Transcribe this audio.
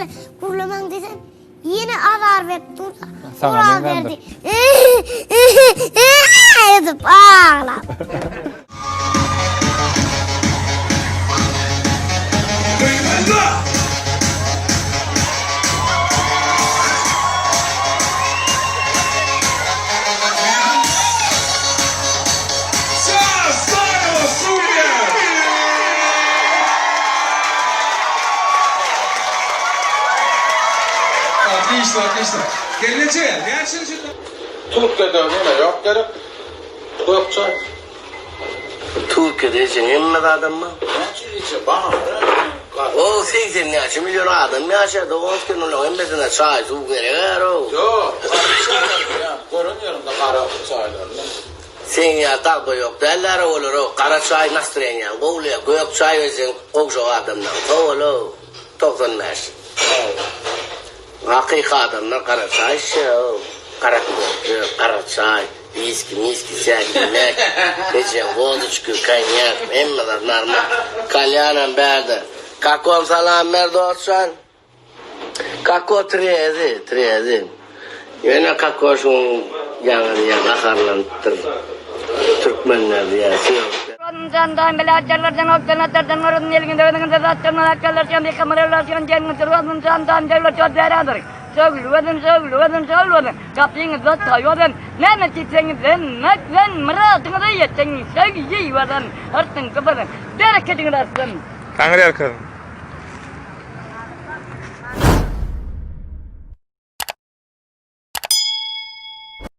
bilen gürlemäň diýsem, ýene azar berip dur-da. Saňa meňzändir. Edip aglap. Türkiýede neme ýok gerek? Gök çaý. Türkiýede ejeň hemme zadam bar. Näçe eje bar? O 80 näçe million adam ýaşaýar dogan sen olaň hemmesine çaý suw gerek-ä-row. Ýok, gara çaýlar diýýän. Gören ýerimde gara çaýlaryny. Seň ýaly tagba ýok däldir-ow olar-ow. Gara çaý nastreniýaňy gowulaýar, gök çaý berseň gowşak adamlaň sowal-ow. 95. Hakyky adamlar gara çaý içýär-ow. Gara kofe, gara çaý, wiski, miski, säki, mäki, ejeň wodoçka, konýak, hemme zat normal. Kalýanam bärde. Kakom salam ber dostjan. Kako trezi, trezi. Ýöne Kako şuň ýaňy diýýär gaharlanypdyr. Türkmenler diýýär. Taňryýalkasyn.